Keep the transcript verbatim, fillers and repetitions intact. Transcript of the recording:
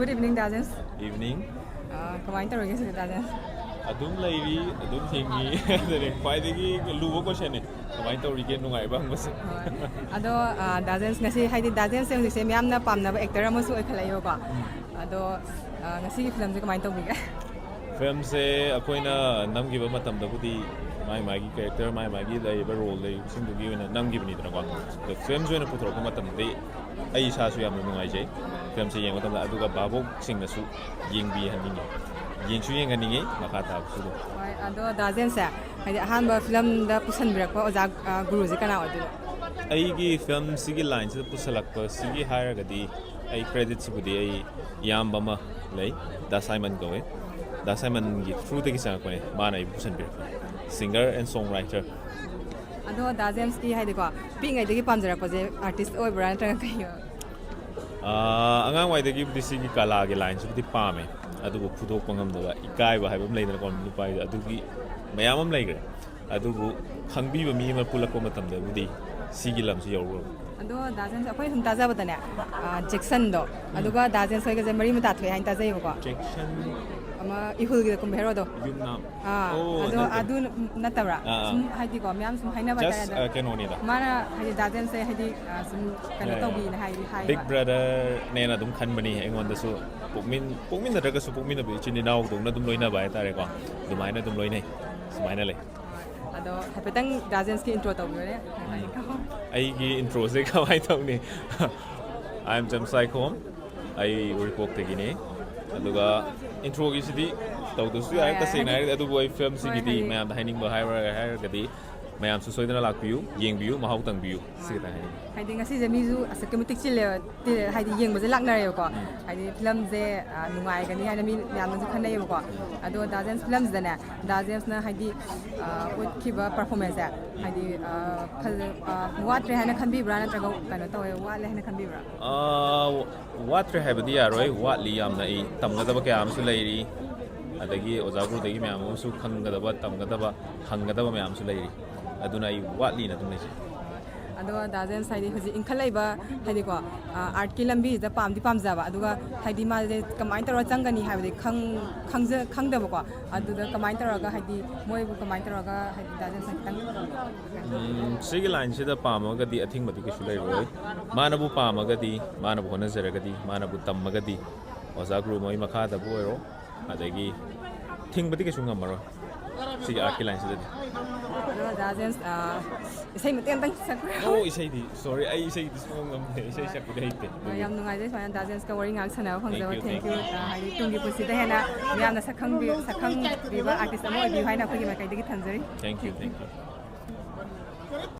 Good evening, Dazens. Evening. Uh, ꯀꯃꯥꯏꯅ ꯇꯧꯔꯤꯒꯦ ꯁꯤꯗ, Dazens? ꯑꯗꯨꯝ ꯂꯩꯔꯤ, ꯑꯗꯨꯝ ꯍꯤꯡꯉꯤ꯫ ꯑꯗꯨꯅꯦ ꯈ꯭ꯋꯥꯏꯗꯒꯤ ꯂꯨꯕ question ꯅꯦ, ꯀꯃꯥꯏꯅ ꯇꯧꯔꯤꯒꯦ, ꯅꯨꯡꯉꯥꯏꯕ ꯍꯪꯕꯁꯦ꯫ ꯑꯗꯣ, ꯑ, Dazens, ꯉꯁꯤ, ꯍꯥꯏꯗꯤ, Dazens ꯁꯦ ꯍꯧꯖꯤꯛꯁꯦ ꯃꯤꯌꯥꯝꯅ ꯄꯥꯝꯅꯕ actor ꯑꯃꯁꯨ ꯑꯣꯏꯈꯠꯂꯛꯏꯕꯀꯣ꯫ ꯑꯗꯣ, ꯑ, ꯉꯁꯤꯒꯤ film ꯁꯦ ꯀꯃꯥꯏꯅ ꯇꯧꯕꯤꯒꯦ? Film ꯁꯦ ꯑꯩꯈꯣꯏꯅ ꯅꯝꯈꯤꯕ ꯃꯇꯝꯗꯕꯨꯗꯤ ꯃꯥꯏ ꯃꯥꯒꯤ character, ꯃꯥꯏ ꯃꯥꯒꯤ ꯂꯩꯔꯤꯕ role ꯂꯩꯔꯤꯕꯁꯤꯡꯗꯨꯒꯤ ꯑꯣꯏꯅ ꯅꯝꯈꯤꯕꯅꯤꯗꯅꯀꯣ꯫ ꯑꯗꯣ films ꯑꯣꯏꯅ ꯄꯨꯊꯣꯔꯛꯄ ꯃꯇꯝꯗꯗꯤ ꯑꯩ ꯏꯁꯥꯁꯨ ꯌꯥꯝꯅ ꯅꯨꯡꯉꯥꯏꯖꯩ film ꯁꯦ ꯌꯦꯡꯕ ꯃꯇꯝꯗ, ꯑꯗꯨꯒ ꯚꯥꯕꯣꯛꯁꯤꯡꯅꯁꯨ ꯌꯦꯡꯕꯤꯍꯟꯅꯤꯡꯉꯤ, ꯌꯦꯡꯁꯨ ꯌꯦꯡꯍꯟꯅꯤꯡꯉꯤ ꯃꯈꯥ ꯇꯥꯕꯁꯨ ꯑꯗꯨꯝ꯫ ꯍꯣꯏ, ꯑꯗꯣ Dazens ꯁꯦ, ꯍꯥꯏꯗꯤ, ꯑꯍꯥꯟꯕ film ꯗ ꯄꯨꯁꯟꯕꯤꯔꯛꯄ ꯑꯣꯖꯥ, ꯑ, ꯒꯨꯔꯨꯁꯦ ꯀꯅꯥ ꯑꯣꯏꯗꯣꯏꯅꯣ? ꯑꯩꯒꯤ film ꯁꯤꯒꯤ line ꯁꯤꯗ ꯄꯨꯁꯜꯂꯛꯄꯁꯤꯒꯤ ꯍꯥꯏꯔꯒꯗꯤ, ꯑꯩ credit ꯁꯤꯕꯨꯗꯤ ꯑꯩ ꯏꯌꯥꯝꯕ ꯑꯃ ꯂꯩ, ꯗꯥ ꯁꯥꯏꯃꯟ ꯀꯧꯋꯦ꯫ ꯗꯥ ꯁꯥꯏꯃꯟꯒꯤ through ꯗꯒꯤ ꯆꯪꯉꯛꯄꯅꯦ, ꯃꯥꯅ ꯑꯩꯕꯨ ꯄꯨꯁꯟꯕꯤꯔꯛꯄꯅꯦ꯫ Singer and songwriter꯫ ꯑꯗꯣ Dazens ꯀꯤ, ꯍꯥꯏꯗꯤꯀꯣ, ꯄꯤꯛꯏꯉꯩꯗꯒꯤ ꯄꯥꯝꯖꯔꯛꯄꯁꯦ artist ꯑꯣꯏꯕ꯭ꯔꯥ, ꯅꯠꯇ꯭ꯔꯒ ꯀꯩꯅꯣ? ꯑꯥ, ꯑꯉꯥꯡꯋꯥꯏꯗꯒꯤꯕꯨꯗꯤ ꯁꯤꯒꯤ ꯀꯂꯥꯒꯤ line ꯁꯤꯕꯨꯗꯤ ꯄꯥꯝꯃꯦ, ꯑꯗꯨꯕꯨ ꯐꯨꯗꯣꯛꯄ ꯉꯝꯗꯕ, ꯏꯀꯥꯏꯕ ꯍꯥꯏꯕ ꯑꯃ ꯂꯩꯗꯅꯀꯣ, ꯅꯨꯄꯥꯒꯤ, ꯑꯗꯨꯒꯤ ꯃꯌꯥꯝ ꯑꯃ ꯂꯩꯈ꯭ꯔꯦ꯫ ꯑꯗꯨꯕꯨ ꯈꯪꯕꯤꯕ ꯃꯤ ꯑꯃ ꯄꯨꯜꯂꯛꯄ ꯃꯇꯝꯗꯕꯨꯗꯤ ꯁꯤꯒꯤ ꯂꯝꯁꯤ ꯌꯧꯔꯨꯔꯕ꯫ ꯑꯗꯣ Dazens, ꯑꯩꯈꯣꯏ ꯁꯨꯝ ꯇꯥꯖꯕꯗꯅꯦ, ꯑ, ꯖꯦꯛꯁꯟꯗꯣ, ꯑꯗꯨꯒ Dazens ꯍꯣꯏꯒꯁꯦ ꯃꯔꯤ ꯃꯇꯥ ꯊꯣꯛꯑꯦ ꯍꯥꯏꯅ ꯇꯥꯖꯩꯌꯦꯕꯀꯣ꯫ ꯖꯦꯛꯁꯟ ꯑꯃ ꯏꯍꯨꯜꯒꯤꯗ ꯀꯨꯝꯕ ꯍꯦꯔꯣꯗꯣ꯫ ꯌꯨꯝꯅꯥꯝ꯫ ꯑꯥ, ꯑꯣ, ꯑꯗꯣ ꯅꯠꯇꯦ꯫ ꯑꯗꯨ ꯅꯠꯇꯕ꯭ꯔꯥ? ꯑꯥ, ꯑꯥ꯫ ꯁꯨꯝ, ꯍꯥꯏꯗꯤꯀꯣ, ꯃꯌꯥꯝ ꯁꯨꯝ ꯍꯥꯏꯅꯕ Just, ꯍꯥꯏꯇꯥꯔꯦ꯫ ꯑ, ꯀꯩꯅꯣꯅꯤꯗ꯫ ꯃꯥꯅ, ꯍꯥꯏꯗꯤ, Dazens ꯁꯦ, ꯍꯥꯏꯗꯤ, ꯑ, ꯁꯨꯝ ꯀꯩꯅꯣ ꯌꯥ, ꯌꯥ, ꯇꯧꯕꯤꯅ ꯌꯥ꯫ ꯍꯥꯏ-, ꯍꯥꯏꯕ꯫ Big brother ꯅꯦꯅ ꯑꯗꯨꯝ ꯈꯟꯕꯅꯤ ꯑꯩꯉꯣꯟꯗꯁꯨ꯫ ꯄꯣꯛꯃꯤꯟ-, ꯄꯣꯛꯃꯤꯟꯅꯗ꯭ꯔꯒꯁꯨ ꯄꯣꯛꯃꯤꯟꯅꯕ ꯏꯆꯤꯟ ꯏꯅꯥꯎꯗꯧꯅ ꯑꯗꯨꯝ ꯂꯣꯏꯅꯕ ꯍꯥꯏꯇꯥꯔꯦꯀꯣ꯫ ꯑꯗꯨꯃꯥꯏꯅ ꯑꯗꯨꯝ ꯂꯣꯏꯅꯩ꯫ ꯁꯨꯃꯥꯏꯅ ꯂꯩ꯫ ꯑꯗꯣ ꯍꯥꯏꯐꯦꯠꯇꯪ Dazens ꯀꯤ intro ꯇꯧꯕꯤꯌꯣꯅꯦ꯫ ꯑꯩꯒꯤ intro ꯁꯦ ꯀꯃꯥꯏꯅ ꯇꯧꯅꯤ? I am James Laikhom. ꯑꯩ ꯎꯔꯤꯄꯣꯛꯇꯒꯤꯅꯤ꯫ ꯑꯗꯨꯒ intro ꯒꯤꯁꯤꯗꯤ ꯇꯧꯗ꯭ꯔꯁꯨ ꯌꯥꯔꯦ, ꯌꯥꯔꯦ, ꯇꯁꯦꯡꯅ ꯍꯥꯏꯗꯤ, ꯍꯥꯏꯔꯒꯗꯤ꯫ ꯑꯗꯨꯕꯨ ꯑꯩ film ꯁꯤꯒꯤꯗꯤ ꯍꯣꯏ, ꯍꯥꯏꯗꯤ, ꯃꯌꯥꯝꯗ ꯍꯥꯏꯅꯤꯡꯕ ꯍꯥꯏꯔꯒ ꯍꯥꯏꯔꯒꯗꯤ, ꯃꯌꯥꯝꯁꯨ ꯁꯣꯏꯗꯅ ꯂꯥꯛꯄꯤꯌꯨ, ꯌꯦꯡꯕꯤꯌꯨ, ꯃꯍꯥꯎ ꯇꯪꯕꯤꯌꯨ꯫ ꯁꯤ ꯈꯛꯇꯪ ꯍꯥꯏꯅꯤꯡꯉꯤ꯫ ꯍꯥꯏꯗꯤ, ꯉꯁꯤꯁꯦ ꯃꯤꯁꯨ ꯑꯁꯨꯛꯀꯤ ꯃꯇꯤꯛ ꯆꯤꯜꯂꯦꯕ, ꯇꯤ-, ꯍꯥꯏꯗꯤ, ꯌꯦꯡꯕꯁꯦ ꯂꯥꯛꯅꯔꯦꯕꯀꯣ꯫ ꯍꯥꯏꯗꯤ, film ꯁꯦ, ꯑ, ꯅꯨꯡꯉꯥꯏꯒꯅꯤ ꯍꯥꯏꯅ ꯃꯤ ꯃꯌꯥꯝꯅꯁꯨ ꯈꯟꯅꯩꯌꯦꯕꯀꯣ꯫ ꯑꯗꯣ Dazens film ꯁꯤꯗꯅꯦ, Dazens ꯅ, ꯍꯥꯏꯗꯤ, ꯑ, ꯎꯠꯈꯤꯕ performance ꯁꯦ, ꯍꯥꯏꯗꯤ, ꯑ, ꯐꯖ-, ꯑ, ꯋꯥꯠꯇ꯭ꯔꯦ ꯍꯥꯏꯅ ꯈꯟꯕꯤꯕ꯭ꯔꯥ, ꯅꯠꯇ꯭ꯔꯒ ꯀꯩꯅꯣ ꯇꯧꯋꯦ, ꯋꯥꯠꯂꯦ ꯍꯥꯏꯅ ꯈꯟꯕꯤꯕ꯭ꯔꯥ? ꯑꯥ, ꯋꯥꯠꯇ꯭ꯔꯦ ꯍꯥꯏꯕꯗꯤ ꯌꯥꯔꯣꯏ, ꯋꯥꯠꯂꯤ ꯌꯥꯝꯅ꯫ ꯑꯩ ꯇꯝꯒꯗꯕ ꯀꯌꯥ ꯑꯃꯁꯨ ꯂꯩꯔꯤ, ꯑꯗꯒꯤ ꯑꯣꯖꯥ ꯒꯨꯔꯨꯗꯒꯤ ꯃꯌꯥꯝ ꯑꯃꯁꯨ ꯈꯪꯒꯗꯕ, ꯇꯝꯒꯗꯕ, ꯍꯪꯒꯗꯕ ꯃꯌꯥꯝ ꯑꯃꯁꯨ ꯂꯩꯔꯤ꯫ ꯑꯗꯨꯅ ꯑꯩ ꯋꯥꯠꯂꯤꯅ ꯑꯗꯨꯝ ꯂꯩꯖꯩ꯫ ꯑꯗꯣ ꯗꯥ ꯖꯦꯝꯁ ꯍꯥꯏꯗꯤ ꯍꯧꯖꯤꯛ ꯏꯟꯈꯠꯂꯛꯏꯕ ꯍꯥꯏꯗꯤꯀꯣ, ꯑꯥꯔꯠꯀꯤ ꯂꯝꯕꯤꯁꯤꯗ ꯄꯥꯝꯗꯤ ꯄꯥꯝꯖꯕ, ꯑꯗꯨꯒ ꯍꯥꯏꯗꯤ ꯃꯥꯁꯦ ꯀꯃꯥꯏꯅ ꯇꯧꯔꯒ ꯆꯪꯒꯅꯤ ꯍꯥꯏꯕꯗꯤ ꯈꯪ- ꯈꯪꯖ- ꯈꯪꯗꯕꯀꯣ꯫ ꯑꯗꯨꯗ ꯀꯃꯥꯏꯅ ꯇꯧꯔꯒ ꯍꯥꯏꯗꯤ ꯃꯣꯏꯕꯨ ꯀꯃꯥꯏꯅ ꯇꯧꯔꯒ ꯍꯥꯏꯗꯤ ꯗꯥ ꯖꯦꯝꯁꯅ ꯈꯤꯇꯪ ꯎꯝ, ꯁꯤꯒꯤ ꯂꯥꯏꯟꯁꯤꯗ ꯄꯥꯝꯃꯒꯗꯤ ꯑꯊꯤꯡꯕꯗꯤ ꯀꯩꯁꯨ ꯂꯩꯔꯣꯏ꯫ ꯃꯥꯅꯕꯨ ꯄꯥꯝꯃꯒꯗꯤ, ꯃꯥꯅꯕꯨ ꯍꯣꯠꯅꯖꯔꯒꯗꯤ, ꯃꯥꯅꯕꯨ ꯇꯝꯃꯒꯗꯤ, ꯑꯣꯖꯥ ꯒꯨꯔꯨ ꯃꯣꯏ ꯃꯈꯥꯗꯕꯨ ꯑꯣꯏꯔꯣ, ꯑꯗꯒꯤ ꯊꯤꯡꯕꯗꯤ ꯀꯩꯁꯨ ꯉꯝꯃꯔꯣꯏ ꯁꯤꯒꯤ ꯑꯥꯔꯠꯀꯤ ꯂꯥꯏꯟꯁꯤꯗꯗꯤ꯫ ꯑꯗꯣ ꯗꯥ ꯖꯦꯝꯁ, ꯑꯥ, ꯏꯁꯩ ꯃꯇꯦꯛ ꯑꯝꯇꯪ ꯁꯛꯄꯤꯔꯛꯑꯣ꯫ ꯑꯣ, ꯏꯁꯩꯗꯤ ꯁꯣꯔꯤ, ꯑꯩ ꯏꯁꯩꯗꯤ ꯁꯨꯡꯉꯝ ꯉꯝꯗꯦ, ꯏꯁꯩ ꯁꯛꯄꯗꯤ ꯍꯩꯇꯦ꯫ ꯑꯥ, ꯌꯥꯝ ꯅꯨꯡꯉꯥꯏꯖꯩ ꯁꯨꯃꯥꯏꯅ ꯗꯥ ꯖꯦꯝꯁꯀ ꯋꯥꯔꯤ ꯉꯥꯏꯍꯥꯛ ꯁꯥꯟꯅꯕ ꯐꯪꯖꯕ꯫ Thank you, Thank thank you꯫ you. ꯑꯥ, ꯍꯥꯏꯗꯤ ꯇꯨꯡꯒꯤ ꯄꯨꯟꯁꯤꯗ ꯍꯦꯟꯅ ꯃꯤꯌꯥꯝꯅ ꯁꯛꯈꯪꯕꯤ- ꯁꯛꯈꯪꯕꯤꯕ ꯑꯥꯔꯇꯤꯁ ꯑꯃ ꯑꯣꯏꯕꯤꯌꯨ ꯍꯥꯏꯅ ꯑꯩꯈꯣꯏꯒꯤ ꯃꯥꯏꯀꯩꯗꯒꯤ ꯊꯝꯖꯔꯤ꯫ Thank you, thank you.